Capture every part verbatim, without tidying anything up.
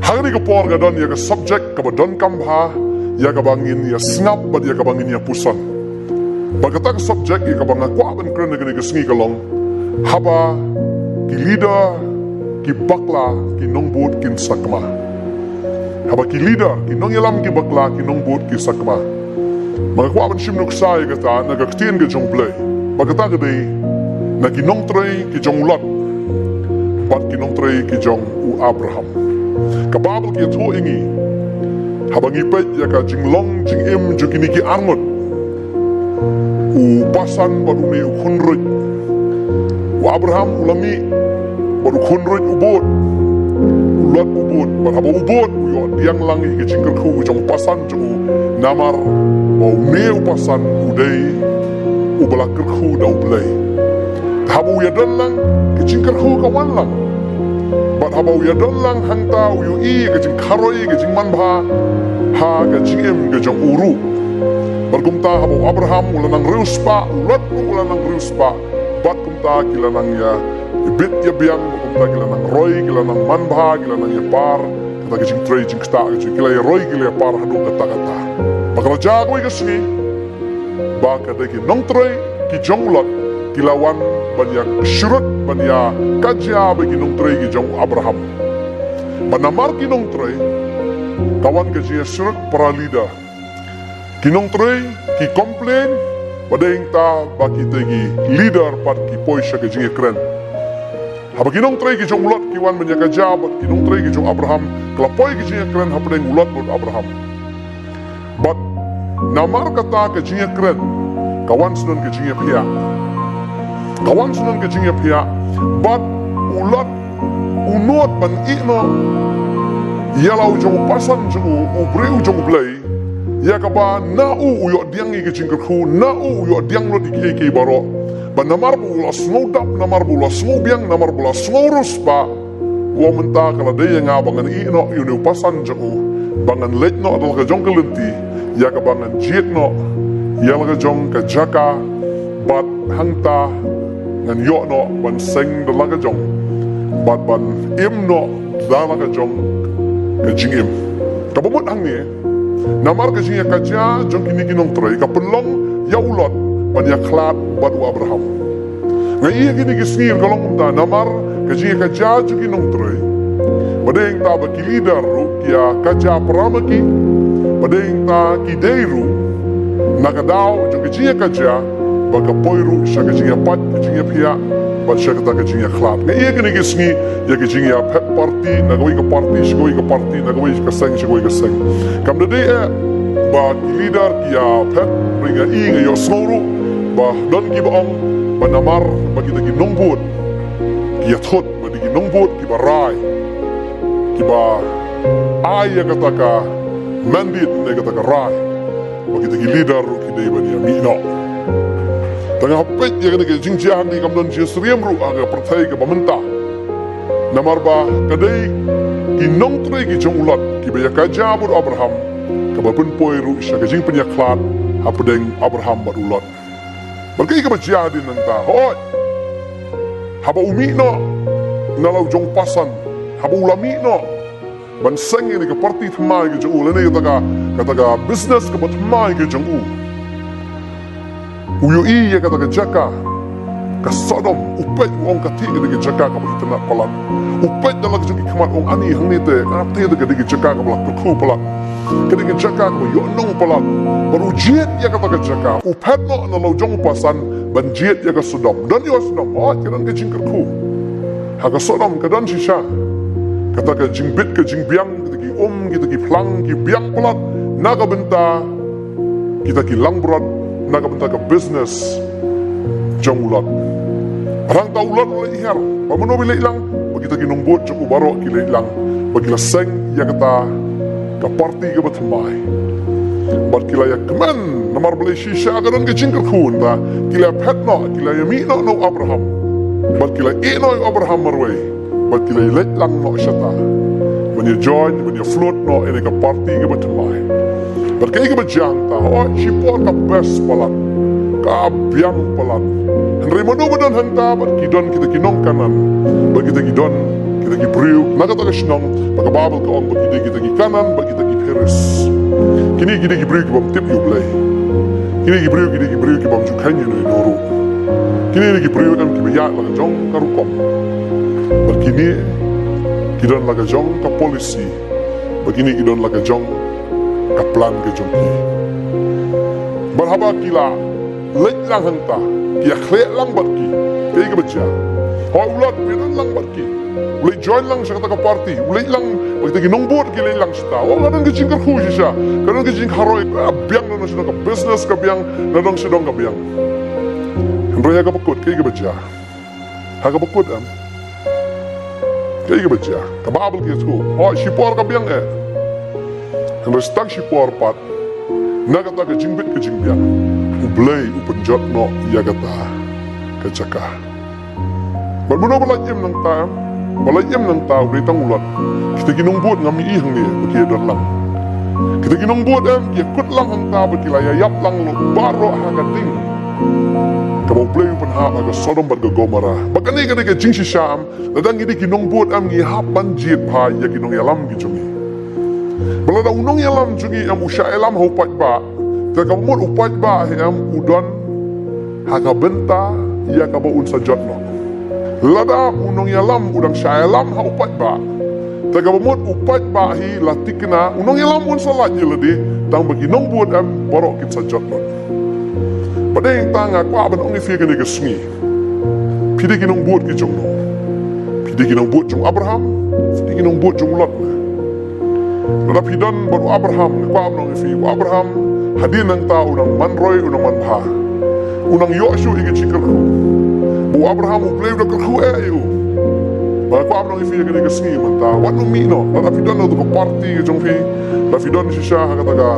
Ha kane ka por ka don ïa ka subject kaba donkam bha, ïa kaba ngin ïa sngap bad ïa kaba ngin ïa puson. Bad kata ka subject ïa kaba nga kwah ban kren ha kane ka sngi ka long, haba ki leader ki bakla, ki nongbud kin sakma. Haba ki leader, ki nongïalam ki bakla, ki nongbud ki sakma. Ma nga kwah ban shim nuksa ïa kata na ka ktien ka jong U Blei. Bad kata ka dei na ki nongtrei ki jong u Lot bad ki nongtrei ki jong u Abraham. Ka Baibl ka ïathuh ïa ngi, haba ngi peit ïa ka jinglong jingim jong kine ki arngut, u Pasan bad une u Khunruit. U Abraham u la mih bad u Khunruit u bud. U Lot u bud, bad haba u bud u ïoh diang lang ïa ka jingkyrkhu jong u Pasan jong u, namar ba une u Pasan u dei uba la kyrkhu da U Blei. Haba u ïadon lang, ka jingkyrkhu ka wan lang. Bad haba u ïadon lang hangta u ïohi ka jingkharoi, ka jingmanbha ha ka jingim ka jong u ruh. Bad kumta haba u Abraham u la nang riewspah, u Lot ruh u la nang riewspah. Bad kumta ki la nang ïa bit ïa biang, bad kumta ki la nang roi, ki la nang manbha, ki la nang ïa par kata ka jingtrei jingktah ka jong ki, ki la ïa roi, ki la ïa par haduh katta katta. Bad ka la jia kawei ka sngi ba ka dei ki nongtrei ki jong u Lot ki la wan ban ïa syrut, ban ïa kajia bad ki nongtrei ki jong u Abraham. Bad namar ki nongtrei ka wan ka jingïasyrut para leader. Ki nongtrei ki complain, bad dei hangta ba kita ki leader pat ki poi sha ka jingïakren. Haba ki nongtrei ki jong u Lot ki wan ban ïa kajia bad ki nongtrei ki jong u Abraham, ka la poi ka jingïakren hapdeng u Lot bad u Abraham. Bad namar kata ka jingïakren, ka wan sdang ka jingïaphiah. Ka wan sdang ka jingïaphiah. Bad u Lot u nud ban ïeh noh ïa la u jong u Pasan jong u, u briew jong U Blei, ïa kaba na u u ïoh diang ïa ka jingkyrkhu, na u u ïoh diang lut ïa kiei kiei baroh. Bad namar ba u la sngewdap, namar ba u la sngewbiang, namar ba u la sngewriewspah, u ong mynta ka la dei ïa nga ba ngan ïeh noh ïa une u Pasan jong u, ba ngan leit noh da la ka jong ka lynti, ïa kaba ngan jied noh ïa la ka jong ka jaka, bad hangta ngan ïoh noh ban seng da la ka jong, bad ban im noh da la ka jong ka jingim. Kaba mut hangne, namar ka jingïakajia jong kine ki nongtrei ka pynlong ïa u Lot ban ïakhlad bad u Abraham. Nga ïohi kine ki sngi ka long kumta, namar ka jingïakajia jong ki nongtrei, bad dei hangta ba ki leader ruh ki ïakajia para ma ki, bad dei hangta ki dei ruh na ka daw jong ka jingïakajia ba ka poi ruh sha ka jingïapait, ka jingïaphiah, bad sha kata ka jingïakhlad. Nga ïohi kine ki sngi ïa ka jingïaphet party na kawei ka party sha kawei ka party, na kawei ka seng sha kawei ka seng. Kam da dei eh ba ki leader ki ïaphet, hynrei nga ïohi, nga ïohsngew ruh ba don kiba ong ba namar ba kita ki nongbud ki ïathut, ba dei ki nongbud kiba rai, kiba ai ïa kata ka mandate ne kata ka rai ba kita ki leader ruh ki dei ban ïa mih noh. Tang haba peit ïa kane ka jingjia hangne kam don jingsyriem ruh ha ka pyrthei kaba mynta. Namar ba ka dei ki nongtrei ki jong u Lot kiba ïakajia bad u Abraham, kaba pynpoi ruh sha ka jingpynïakhlad hapdeng Abraham bad u Lot. Bad kaei kaba jia hadien nangta, hooid, haba u mih noh na la u jong u Pasan, haba u la mih noh ban seng ïa kane ka party thymmai ka jong u, lane kata ka, kata ka business kaba thymmai ka jong u, u ïohi ïa kata ka jaka ka Sodom, u peit u ong, ka dei ka jaka kaba itynnad palat. U peit da la ka jong ki khmat u ong, ani hangne te, ka dei ka jaka kaba la kyrkhu palat, ka dei ka jaka kaba ïohnong palat. Bad u jied ïa kata ka jaka, u phet noh na la u jong u Pasan ban jied ïa ka Sodom. Don ïa u Sodom, hooid, ka don ka jingkyrkhu. Ha ka Sodom ka don shisha kata ka jingbit ka jingbiang, kita ki um, kita ki phlang ki biang palat na ka bynta kita ki langbrot, na ka bynta ka business jong u Lot. Hangta u Lot u la hiar ba mano ba leit lang, ba kita ki nongbud jong u baroh ki leit lang, ba ki la seng ïa kata ka party kaba thymmai. Bad ki la ïa kmen, namar balei shisha ka don ka jingkyrkhu, hangta ki la phet noh, ki la ïa mih noh na u Abraham. Bad ki la ïeh noh ïa u Abraham marwei. Bad ki la ïa leit lang noh shata ban ïa join, ban ïa float noh ïa kane ka party kaba thymmai. Bad kaei kaba jia hangta, hooid, shipor ka best palat, ka biang palat. Hynrei mano ba don hangta? Bad ki don kita ki nong Kanaan, bad kita ki don Kita ki briew na kata ka shnong ba ka Baibl ka ong ba ki dei kita ki Kanaan bad kita ki Pheres. Kine ki dei ki briew ki bym tip ïa U Blei. Kine ki briew ki dei ki briew ki bym ju kheiñ ïa uno uno ruh. Kine ki dei ki briew em kiba ïaid la ka jong ka rukom. Bad kine ki don la ka jong ka policy. Bad kine ki don la ka jong ka plan ka jong ki. Bad haba ki la leit lang hangta, ki ïakhleh lang bad ki. Kaei kaba jia? Hooid, u Lot u ïadon lang bad ki, u leit join lang sha kata ka party, u leit lang bad kita ki nongbud, ki leit lang shata. Oh, ka don ka jingkyrkhu shisha, ka don ka jingharoi, ka biang, na dong sha dong ka business ka biang, na dong sha dong ka biang. Hynrei ha kaba kut, kaei kaba jia? Ha kaba kut em, kaei kaba jia? Ka Baibl ka ïathuh, oh, shipor ka biang eh. Hynrei tang shipor pat, na kata ka jingbit ka jingbiang, U Blei u pynjot noh ïa kata ka jaka. Bad mano ba la im nangta em? Ba la im nangta, u dei tang u Lot. Kita ki nongbud ngam ïohi hangne ba ki ïadon lang. Kita ki nongbud em, ki ïakut lang hangta bad ki la ïaïap lang lut baroh ha ka ding kaba U Blei u pynhap ha ka Sodom bad ka Gomorrah. Bad kane ka dei ka jingshisha em, lada ngi dei ki nongbud em, ngi hap ban jied bha ïa ki nongïalam ki jong ngi. Bad lada u nongïalam jong ngi em u shah ïalam ha u paidbah, te kaba mut u paidbah hi em u don ha ka bynta ïa kaba un sa jot noh. Lada u nongïalam u dang shah ïalam ha u paidbah, te kaba mut u paidbah hi la thikna, u nongïalam un sa lait ïa lade, tang ba ki nongbud em baroh kin sa jot noh. Bad dei tang nga kwah ban ong ïa phi kane ka sngi. Phi dei ki nongbud ki jong no? Phi dei ki nongbud jong Abraham, phi dei ki nongbud jong Lot? Lada phi don bad u Abraham, nga kwah ban ong ïa phi, u Abraham hadien nangta u nang man roi, u nang man bha, u nang ïoh shuh ïa ka jingkyrkhu. Ba u Abraham U Blei u da kyrkhu eh ïa u. Ba nga kwah ban ong ïa phi ïa kane ka sngi mynta, wat nym mih noh. Lada phi don na kata ka party ka jong phi, lada phi don shisha ha kata ka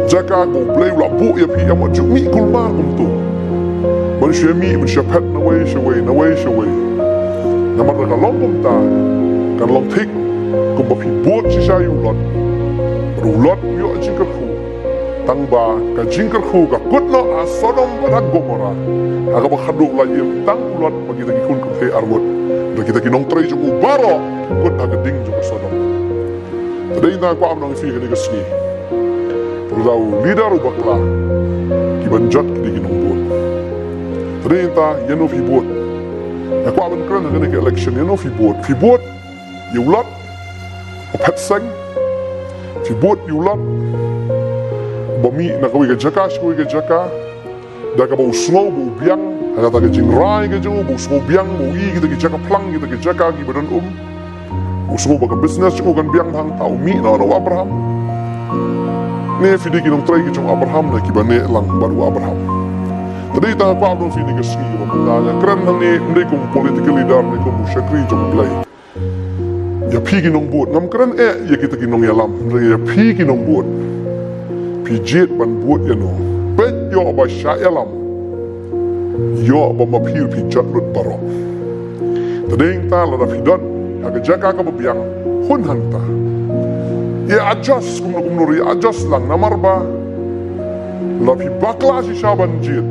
jaka ba U Blei u la buh ïa phi, ym ju mih kulmar kumto. Ban shu mih, ban shu phet nawei shawei, nawei shawei. Namar lada ka long kumta, kan long thik kumba phi bud shisha ïa u Lot. Bad u Lot u ïoh jingkyrkhu. Tang ba ka jingkyrkhu ka kut noh ha Sodom bad ha Gomorrah, ha kaba khadduh la im tang u Lot bad kita ki khun kynthei arngut. Bad kita ki nongtrei jong u baroh ki kut ha ka ding jong ka Sodom. Te dei na nga kwah ban ong ïa phi kane ka sngi, lada u leader u bakla, ki ban jot ki dei ki nongbud. Te dei na ïano phi bud? Nga kwah ban kren ha kane ka election, ïano phi bud? Phi bud ïa u Lot ba phet seng? Phi bud ïa u Lot ba mih na kawei ka jaka sha kawei ka jaka, da kaba u sngew ba u biang ha kata ka jingrai ka jong u, ba u sngew biang ba u i kita ki jaka phlang, kita ki jaka kiba don um? U sngew ba ka business jong u kan biang, hangta u mih noh na u Abraham? Ne phi dei ki nongtrei ki jong u Abraham ne kiba neh lang bad u Abraham? Te dei tang nga kwah ban ong ïa phi kane ka sngi, kaba mynta nga kren hangne ym dei kum political leader ne kum u shakri jong U Blei. Ïa phi ki nongbud, ngam kren eh ïa kita ki nongïalam, hynrei ïa phi ki nongbud. Phi jied ban bud ïano? Peit, ïoh ba shah ïalam, ïoh ba ma phi ruh phi jot lut baroh. Te dei tang lada phi don ha ka jaka kaba biang, hun hangta. Ïa adjust kumno kumno ruh, ïa adjust lang, namar ba lada phi bakla shisha ban jied,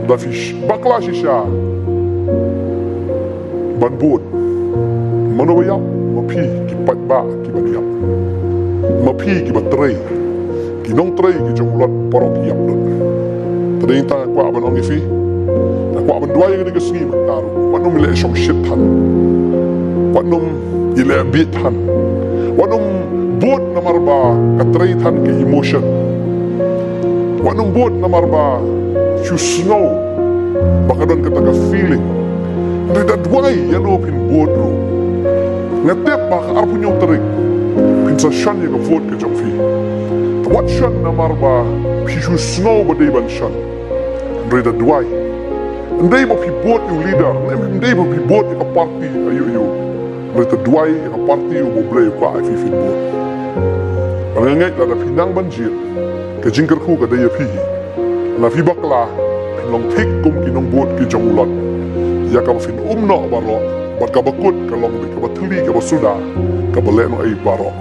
lada phi sh-, bakla shisha ban bud, mano ba ïap? Ma phi ki paidbah ki ban ïap. Ma phi kiba trei, ki nongtrei ki jong u Lot baroh ki ïap lut. Te dei tang nga kwah ban ong ïa phi, nga kwah ban duwai ïa kane ka sngi mynta ruh, wat nym ïaleh shongshit than, wat nym ïaleh bieit than, wat nym bud namar ba ka trei than ka emotion. Wat nym bud namar ba shu sngew ba ka don kata ka feeling. Hynrei da duwai ïano phin bud ruh. Nga tip ba ha ka arphew hynñiew tarik phin sa shon ïa ka vote ka jong phi. Wat shon namar ba phi shu sngew ba dei ban shon. Hynrei da duwai. Ym dei ba phi bud ïa u leader, ym dei ba phi bud ïa ka party, aïu aïu. Hynrei da duwai ïa ka party uba U Blei u kwah ïa phi phin bud. Bad nga ngeit lada phi nang ban jied, ka jingkyrkhu ka dei ïa phi hi. Lada phi bakla, phin long thik kum ki nongbud ki jong u Lot, ïa kaba phin um noh baroh, bad kaba kut ka long beit kaba thylli, kaba suda, kaba lehnohei baroh.